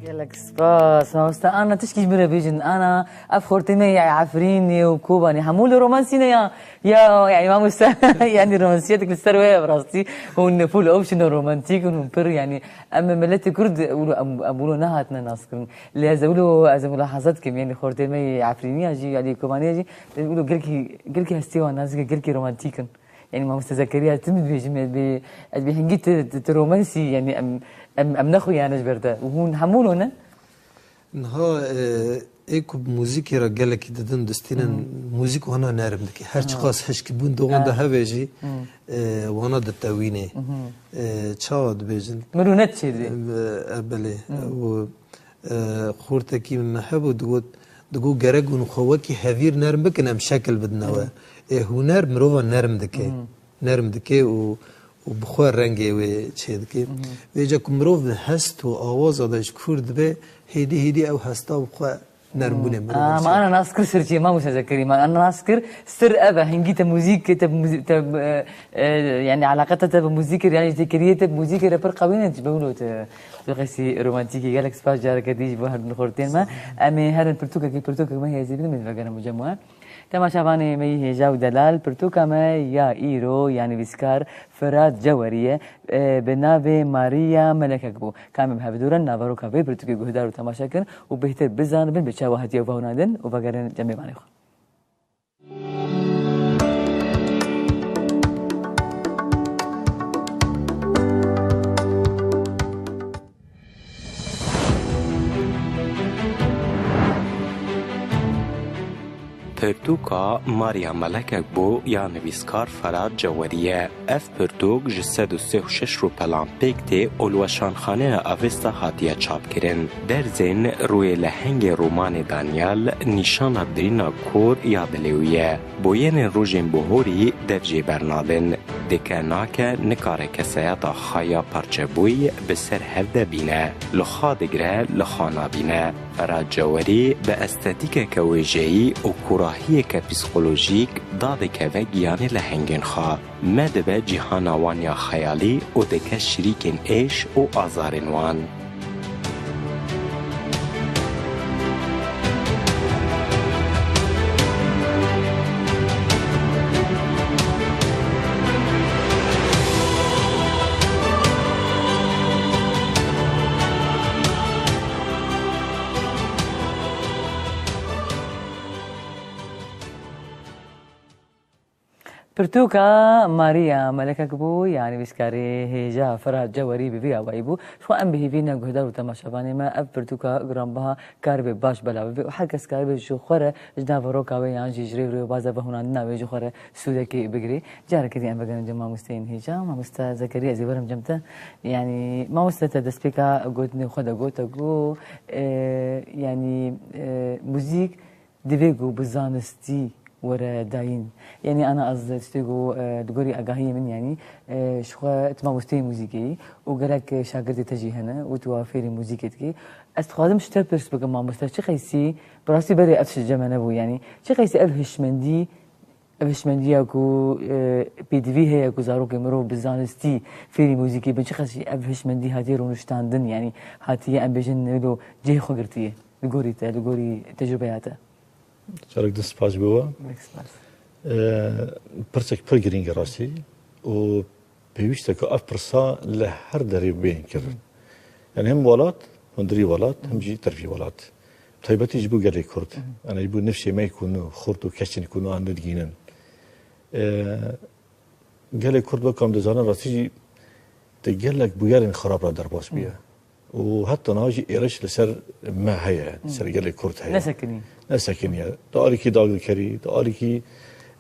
Gelek spas, mamoste. Ana tişkî ji min re bêjin. Ana ev xortê me ya Efrînê û Kobanê hemû li romansî ne ya? Ya, yani mamoste, yani romansîyetek li ser we ye bi rastî. Hûn full option û romantîk in, hûn pir, yani em miletê Kurd wilo, em, em wilo nehatine naskirin. Lê ez wilo, ez mulahazat dikim, yani xortê me yê Efrîniya jî, yani Kobanê jî, wilo gelkî, gelkî hestê wan nazik e, gelkî romantîk in. Yani mamoste Zekeriya, tu min dibêjim, ez bê, ez bê hingî tu, tu, tu romansî, yani em, em, em nexuyane ji ber te. Û hûn hemû wilo ne? Niha, e, ê ku bi muzîkê re gelekî didin, distînin, muzîk wana nerm dike. Her çiqas hişkîbûn di wan de hebe jî, e, wana ditewînê. E, çawa dibêjin? Mirûnet çêdibê. E, e, belê. Û, e, xortekî min me hebû, digot, digot gerek hûn xwe wekî hevîr nerm bikin, em şekil bidine we. Ê huner mirova nerm dike. Nerm dike û, û bi xwe rengê wê çêdike. Vêca ku mirov li hest û awaza de ji kûr dibe, hêdî hêdî ew hesta bi xwe nermbûnê mirov. Ama ana nas kir sir çi, mamoste Zekeriya, ma ana nas kir sir ev e, hingî te muzîk, te muzîk, te, e, e, yani alaqeta te bi muzîkê, yani têkiriyê te bi muzîkê re pir qewî ne, ji ber wilo te, tu qesî romantîkî, gelek spas careke dî ji bo her du xortên me. Em ê herin pirtûkekî, pirtûkek me heye zî bidin, em ê vegerin bo cem we. Temaşevanê me yî hêja û delal, pirtûka me ya îro ya nivîskar Firat Cewerî ye, e, bi navê Mariya Melekek bû. Ka em bi hev dûrin naveroka vê pirtûkê guhdar û temaşe kin û bêhtir bizanibin bi çawa hatiye vewnandin û vegerin cem mêvanê xwe. Pirtûka Mariya Melekek bû ya nivîskar Ferhat Cewerî ye. Ev pirtûk ji sed û sê û şeş rûpelan pêk tê û li Weşanxaneya Avesta hatiye çapkirin. Derzên rûyê lehengê romanê Danyal nîşana dirîna kor ya dilê wî ye. Boyenên rojên bihorî dev jê bernadin. Dike nake nikare kesayeta xwe ya parçebûyî bi ser hev de bîne. Li xwe digire, li xwe nabîne. Ferhat Cewerî bi estetîkeke wêjeyî û kûrahiyeke psîkolojîk dadikeve giyanê lehengên xwe. Me dibe cîhana wan ya xeyalî û dike şirîkên êş û azarên wan. Pirtûka Mariya Melekek bû, ya nivîskarê hêja Ferhat Cewerî bi vî awayî bû. Ji xwe em bi hêvî ne guhdar û temaşevanê me ev pirtûka giranbiha karibe baş belav bibe û her kes karibe ji xwe re ji naveroka wê yan jî ji rêvrêwebaz de vehûnandina wê ji xwe re sûdekê bigirê. Careke dî em vegerin cem mamosteyên hêja. Mamoste Zekeriya, ez ê werim cem te. Yanî mamoste te destpêka gotinê xwe de got, te got, e, yanî, e, muzîk divê ku bi zanistî were dayîn. Yanî ana ez tiştê ku, e, li gorî agahiyê min, yanî, e, ji xwe tu mamosteyê muzîkê yî û gelek şagirtê te jî hene û tu wa fêrî muzîkê dikî. Ez dixwazim ji te pirs bikim mamoste, çi qeysî, bi rastî berê ev tişt cem me nebû, yanî çi qeysî ev hişmendî, ev hişmendiya ku, e, pêdivî heye ku zarokê mirov bi zanistî fêrî muzîkê bin, çi qeysî ev hişmendî hatiye rûniştandin, yanî hatiye, em bêjin, wilo cihê xwe girtiye li gorî te, li gorî tecrûbeya te? Carek din spas bi we. Gelek spas. Ee, pirsek pir girîng e rastî û pêwîst e ku ev pirsa li her derê bêne kirin. Yanî hem welat, hundirî welat, hem jî dervî welat. Taybetî ji bo gelê Kurd. Yanî ji bo nifşê me ku nû xurt û kesên ku nû an didigînin. Ee, Gelê Kurd wek em dizanin rastî jî di gelek bûyerên xirab re derbas bûye. Û heta niha jî êriş li ser me heye, li ser gelê Kurd heye. Nesekiniye. Nesekiniye. Di alîkî dagirkerî, di alîkî,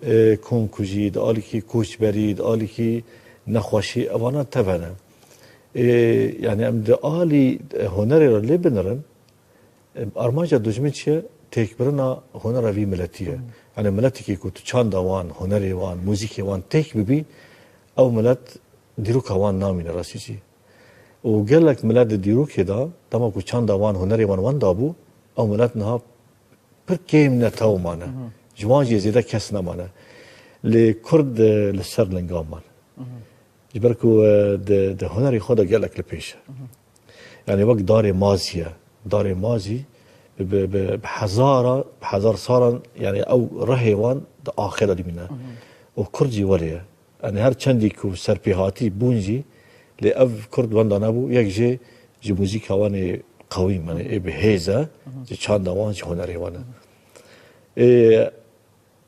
e, komkujî, di alîkî koçberî, di alîkî nexweşî, evana teve ne. E, yanî em di alî, e, hunerê re lê binirin, Armanca dijmin çi ye? Têkbirina hunera vî miletî ye. Yanî miletekî ku tu çanda wan, hunerê wan, muzîkê wan têk bibî, ew milet dîroka wan namîne rastî jî. Û gelek milet di dîrokê de, dema ku çanda wan, hunerê wan wenda bû, ew milet niha pir kêm ne, tew mane. Ji wan jî zêde kes nemane. Lê Kurd, e, li ser lingan man. Ji ber ku, e, di, di hunerê xwe de gelek li pêş e. Yanî wek darê mazî ye. Darê mazî bi, bi, bi, bi hezara, bi hezar salan, yanî ew rihê wan di axê de dimîne. Û Kurd jî welê ye. Yanî her çendî ku serpêhatî bûn jî, lê ev Kurd wenda nebû, yek jê ji muzîka wan ê qewî, yanî ê bi hêz e, ji çanda wan, ji hunerê wan e. Ê,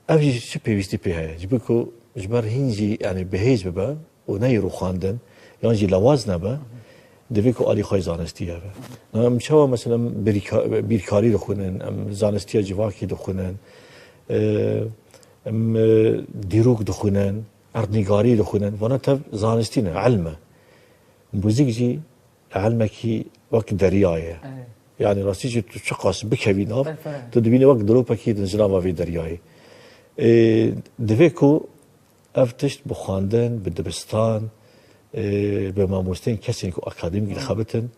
Ev jî çi pêwîstî pê heye? Ji bo ku ji ber hîn jî, yanî, bi hêz bibe û neyê rûxandin, yan jî lewaz nebe, divê ku alî xwe yê zanistî hebe. Em çawa, mesela, em birîka-, bîrkarî dixwînin, em zanistiya civakî dixwînin, e, em, e, dîrok dixwînin, erdnîgarî dixwînin, vana tev zanistî ne, ilm e. Muzîk jî li ilmekî wek derya ye. Evet. Yanî rastî jî tu çiqas bikevî nav, Berfireh. Tu dibînî wek dilopekî di nava vê deryayê. Ê, divê ku ev tişt bi xwendin, bi dibistan, ê, bi mamosteyên kesên ku akademîk dixebitin,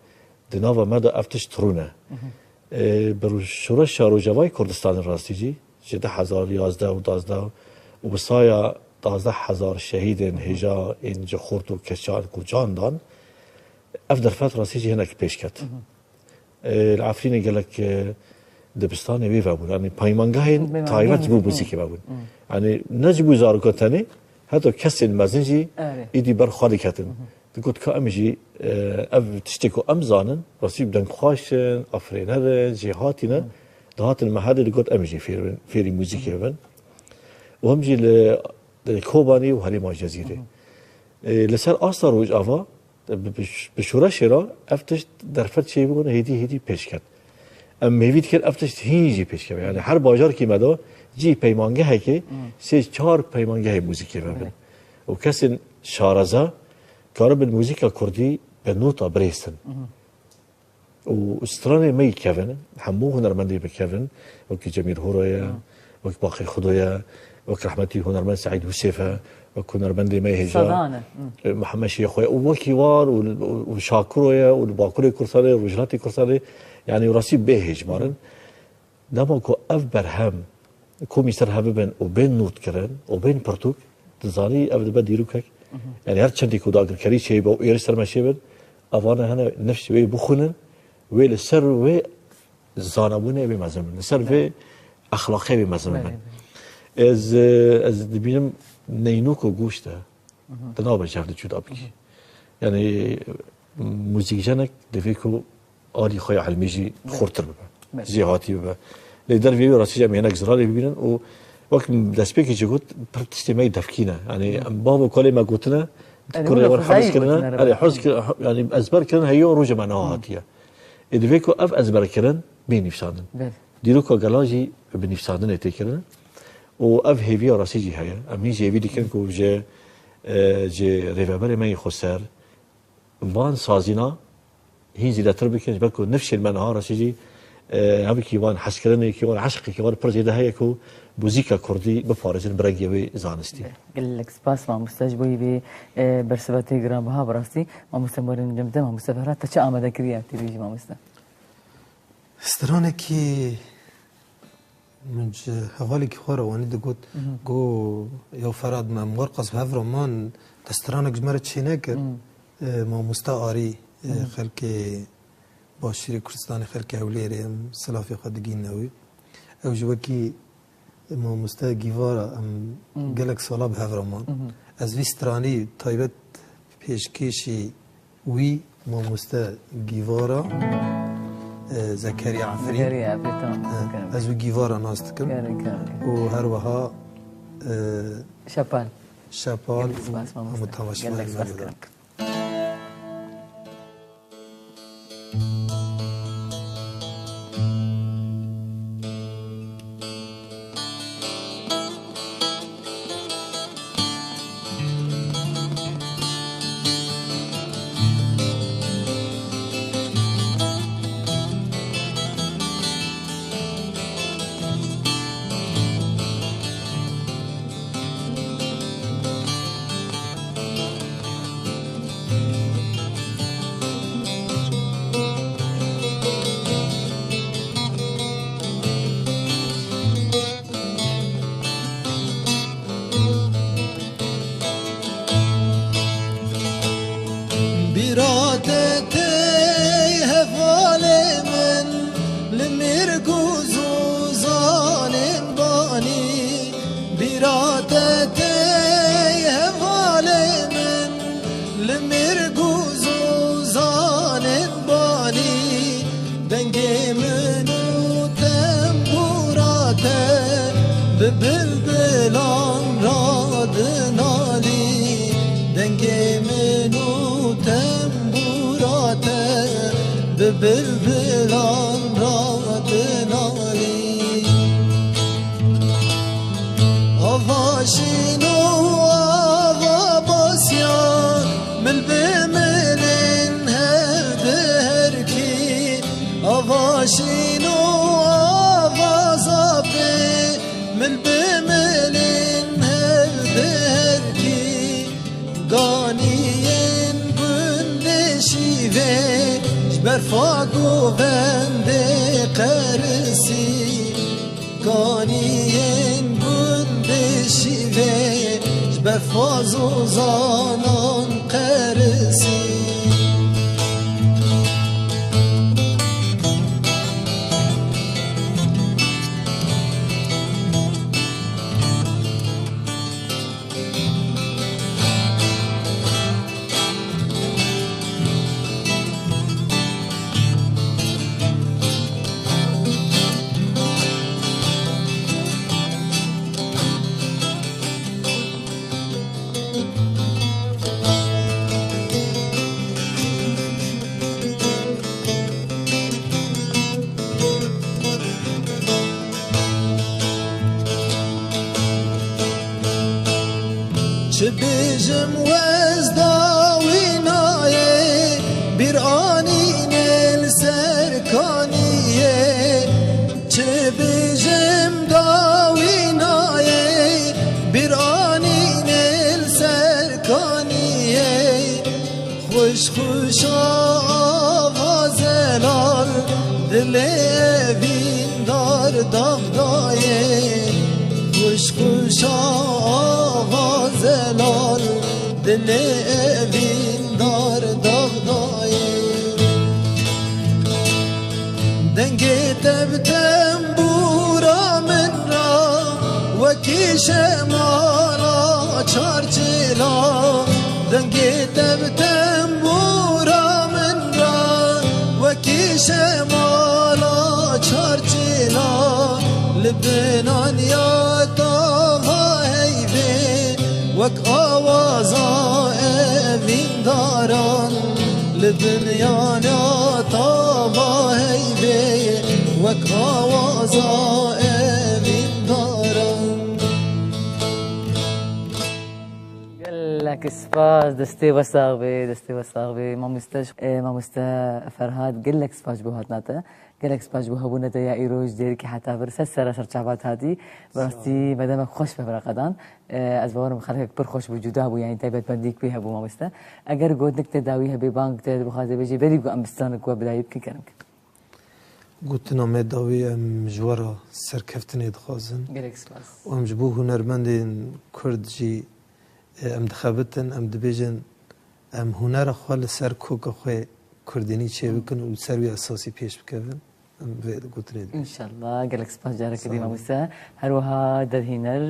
di nava me de ev tişt rûne. Ê, bi şoreşa Rojavayê Kurdistanê rastî jî, ji du hezar yazdeh û duwazdeh û bi saya duwazdeh hezar şehîdên hêja ên ji xort û keçan ku can dan, ev derfet rastî jî hinek pêş ket. Ê, li Efrînê gelek, e, dibistanê wê vebûn. Yanî peymangehên Peymangehên taybet ji bo muzîkê. Muzîkê vebûn. Hmm. Yanî ne ji bo zarokan tenê, heta kesên mezin jî Erê. êdî ber xwe diketin. Digot ka em jî, e, ev tiştê ku em zanin, rastî bi dengxweş in, afirêner in, jêhatî ne, dihatin me her dê digot em jî fêr bin, fêrî muzîkê bin. Û em jî li, li Kobanî û herêma Cezîrê. E, li ser asta Rojava, bi, bi, bi şoreşê re ev tişt derfet çêbûn, hêdî hêdî pêş ket. Em hêvî dikin ev tişt hîn jî pêş keve. Yani her bajarkî me de cî peymangehekê, sê çar peymangehê muzîkê me bin. Belê. Û kesên şareza karibin muzîka kurdî bi nota birêsin. Û stranê me yî kevin, hemû hunermendê me kevin, wekî Cemîl Horo ye, wek Baqir Xudo ye, wek rehmetî hunermend Seîd Husêf e, wek hunermendê me hêja, Sedan e. Hı. e, Mihemed Şêxo ye, û wekî wan, û, û, û Şakiro ye, û li Bakurê Kurdistanê, Rojhilatê Kurdistanê, yanî rastî bê hêj marin. Dema ku ev berhem komî ser hev bibin û bên nût kirin û bên pirtûk, dizanî ev dibe dîrokek. Hı hı. Yanî her çendî ku dagirkerî çêbe û êrîş ser me çêbin, evana hene nifşê wê bixwînin, wê li ser wê zanabûnê wê mezin bin, li ser vê exlaqê wê mezin bin. Belê, belê. Ez, e, ez dibînim neynûk û goşt e. Di nav ji hev de cuda bikî. Yanî muzîkjenek divê ku alî xwe ya ilmî jî xurtir bibe. Belê. Jêhatî bibe. Lê dervê wê rastî jî em hinek ziranê bibînin û wek destpêkê jî got, pir tiştê me yê devkî ne. Yanî em bav û kalê me gotine, Erê, kurê hûn wan hezî kirine, gotine, erê, erê. Hez kir-, yanî ezber kirin heyo rojê me niha hatiye. Ê divê ku ev ezberkirin bê nivîsandin. Belê. Dîroka gelan jî bi nivîsandinê tê kirin. Û ev hêviya rastî jî heye. Em hîn jî hêvî dikin ku ji, e, ji rêveberê me yê xweser van sazîna hîn zêdetir bikin, ji ber ku nifşên me niha rastî jî, e, hevkî wan hezkirinekî wan, eşqekî wan pir zêde heye ku muzîka kurdî biparêzin bi rengê wê zanistî. Gelek spas mamoste ji bo vê, e, bersiva te giranbiha bi rastî. Mamoste Morîn Cemde, mamoste Ferhat, te çi amade kiriye ev tîrî jî mamoste? Stranekî min ji hevalekî xwe re wanî digot, Mhm. got, "Ya Ferhat, me em werqas bi hev re man, te stranek ji me re çênekir." Mhm. E, mamoste Arî, e, Mhm. xelkê Başûrê Kurdistanê, xelkê Hewlêrê, em silafê xwe digîne wî. Ew ji wekî Mamoste Gîvara, em Hmm. gelek sala bi hev re man. Mhm. Ez vî stranî taybet pêşkêşî wî mamoste Gîvara, e, Zekeriya Efrîn. Zekeriya Efrîn, tamam, E, Zekeriya. Ez wî Gîvara nas dikim. Gerek, gerek. Û her wiha, e, Şepal. Şepal Gelek û spas, mamoste. hemû temaşevanên Gelek me spas dikim. dikim. Bîra te tey hevalê min, li mîrg û zûzanên banî. Bîra te tey hevalê min, li mîrg û zûzanên banî. Dengê min û tembûra te bi bilbilan re dinalî. Dengê min û tembûra te bi bilbilan re dinalî. Ava şîn û ava basya, mil bi milên hev diherkî. Ava şîn û ava zapê, mil bi milên hev diherkî. Ganiyên gundê şîvê, ji berfa govendê qerisî. Ganiyên gundê şîvê, ji berfa zozanan qerisî. Bêjim wez dawî nayê, bîr anînê li ser kaniyê. Çi bêjim dawî nayê, bîr anînê li ser kaniyê. Xweş xweşa ava zelal, dilê evîndar daxdayê. Xweş xweşa ava zelal, dilê evîndar daxdayê. Dengê te bi tembûra min re, wekî şemala çarçêla. Dengê te bi tembûra min re, wekî şemala çarçêla. Li binaniya tava heyvê, wek awaza evîndaran. Li dinyana tava heyvê, wek awaza evîndaran. Gelek spas, destê we sax be, destê we sax be, mamoste, e, mamoste Ferhat, gelek spas ji bo hatina te. Gelek spas ji bo hebûna te ya îro ji Dêrikê heta vir ser sera ser çavat hatî. Bi rastî me demek xweş be bi reqedan. E, ez bawerim xelkek pir xweş bû, cuda bû, yanî taybetmendî ku wî hebû mamoste. Eger gotinek te dawî hebe, bang te dixwaze bêjî, berî ku em bi stranek we bi dawî bikin, kerem ke. Gotina me dawî, em ji we re serkeftinê dixwazin. Gelek spas. Û em ji bo hunermendên Kurd jî, e, em dixebitin, em dibêjin, em hunera xwe li ser koka xwe kurdînî çêbikin û li ser wî esasî pêş bikevin. Em vê gotinê dibêjin. Înşallah. Gelek spas careke dî mamoste. Her wiha derhîner,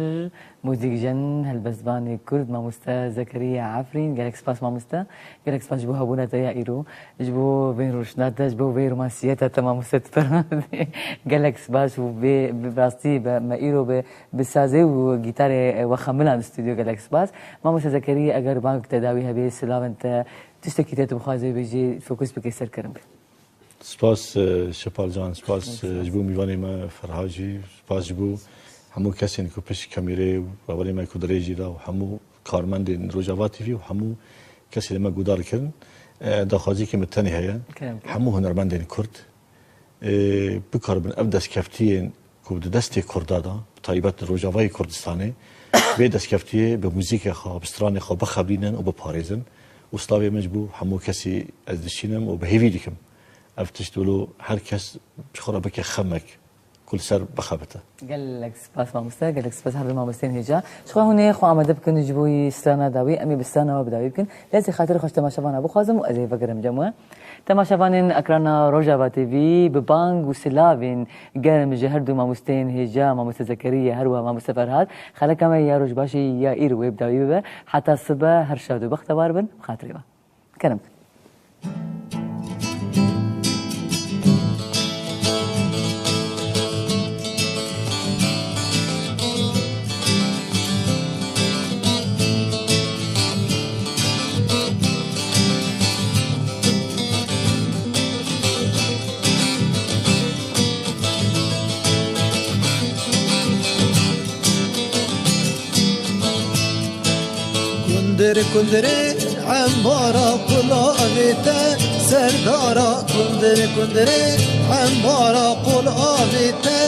muzîkjen, helbestvanê Kurd, mamoste Zekeriya Efrîn. Gelek spas mamoste. Gelek spas ji bo hebûna te ya îro. Ji bo vê rûşna te, ji bo vê romansiyeta te mamoste tu pir gelek spas û vê bi rastî be me îro bi, bi sazê û gîtarê we xemilan di stûdyo. Gelek spas. Mamoste Zekeriya, eger bang te dawî hebe, silavên te, tiştekî te tu bixwaze bêjî, fokus bike ser, kerem ke. Spas, e, Şepal Can, spas, e, ji bo mîvanê me Ferhat jî, spas ji bo hemû kesên ku pişt kamîrê û hevalê me ku dirêjî de û hemû karmendên Rojava T V û hemû kesên me guhdar kirin. E, daxwaziyekê min tenê heye. Kerem, kerem. Hemû hunermendên Kurd, e, bikaribin ev destkeftiyên ku di destê Kurda de, bi taybet li Rojavayê Kurdistanê, vê destkeftiyê bi muzîkê xwe, bi stranê xwe bixebînin û biparêzin. Û slavê min ji bo hemû kesî ez dişînim û bi hêvî dikim ev tişt wilo her kes ji xwe re bike xemek ku li ser bixebite. Gelek spas mamoste, gelek spas her du mamosteyên hêja. Ji xwe hûn ê xwe amade bikin ji bo yî strana dawî, em ê bi strana we bi dawî bikin. Lê ez ê xatirê xwe ji temaşevana bixwazim û ez ê vegerim cem we. Temaşevanên ekrana Rojava T V, bi bang û silavên germ ji her du mamosteyên hêja, mamoste Zekeriya, her wiha mamoste Ferhat, xeleka me ya Rojbaşê ya îro wê bi dawî bibe. Heta sibe her şad û bextewar bin, bi xatirê we. Kerem. Kundir kundirê embara kulavê te, serdara kundir kundirê embara kulavê te,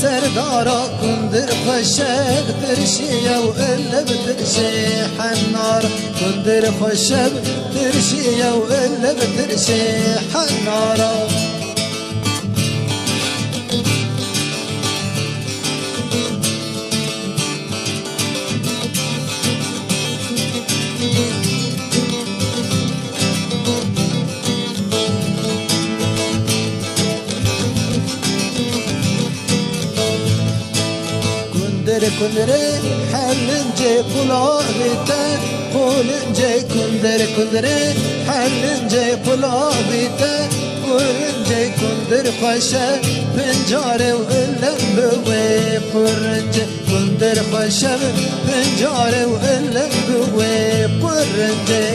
serdara kundir xweşe bi tirşiye û elle bi tirşê hennar. Kundir xweşe bi tirşiye û elle bi tirşê henara. Kundir kundirê helincê kulavê te, qolincê kundir kundirê helincê kulavê te, qolincê kundir xweşe pincarê û ilin bi wê qurincê. Kundir xweşe bi pincarê û ilin bi wê qurincê.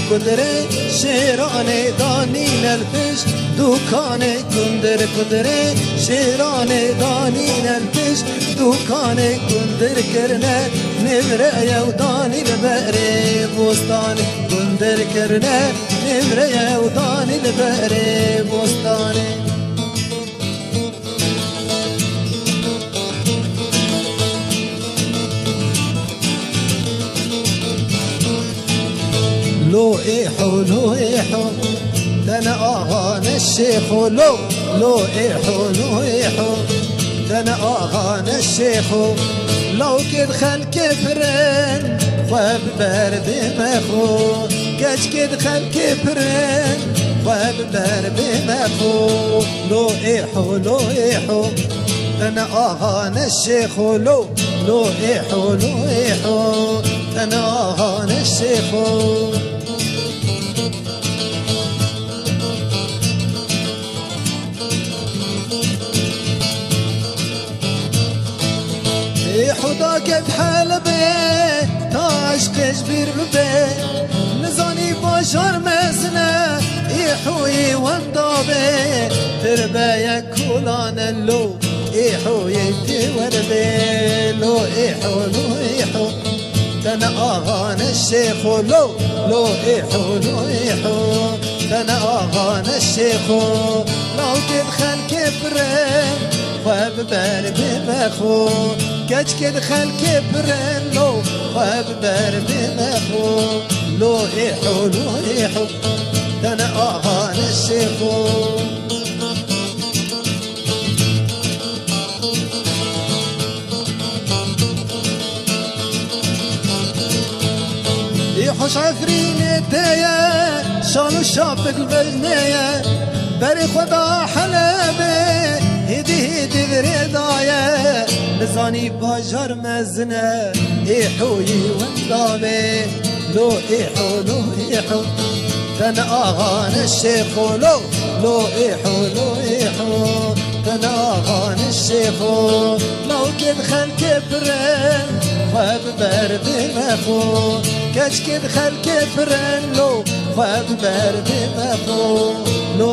Kundirê şêranê danîne li pişt dûkanê, kundir, kundirê şêranê danîne li pişt dûkanê, kundir kirine nêvreya û danî li berê bostanê, kundir kirine nêvreya û danî li berê bostanê. Lo êho, lo êho, te ne axa ne şêxo, lo, lo êho, lo êho, te ne axa ne şêxo. Lawkê di xelkê pirin, xwe bi ber bê mexo. Keçkê di xelkê pirin, xwe bi ber bê mexo. Lo êho, lo êho, te ne axa ne şêxo, lo, lo êho, lo êho, te ne axa ne şêxo. Êho dagê bi Helebê, ta eşqê ji bîr bibe. Nizanî bajar mezin e, êhoyê wenda be. Tirbeyek kolan e lo, êhoyê tê werbe. Lo êho, lo êho, te ne axa ne şêxo, lo, lo êho, lo êho, te ne axa ne şêxo. Lawkê di xelkê pire, xwe bi ber bê mexo. Keçkê di xelkê pirin lo, xwe bi ber bê mexo. Lo êho, lo êho, te ne axa ne şêxo. Ê hoş Efrînê te ye, şal û şapik li vejnê ye. Berê xwe da Helebê, hêdî hêdî virê daye. Nizanî bajar mezin e, êhoyî wenda be. Lo êho, lo êho, te ne axa ne şêxo, lo, lo êho, lo êho, te ne axa ne şêxo. Lawkê di xelkê pirin, xwe bi ber bê mexo. Keçkê di xelkê pirin lo, xwe bi ber bê mexo. Lo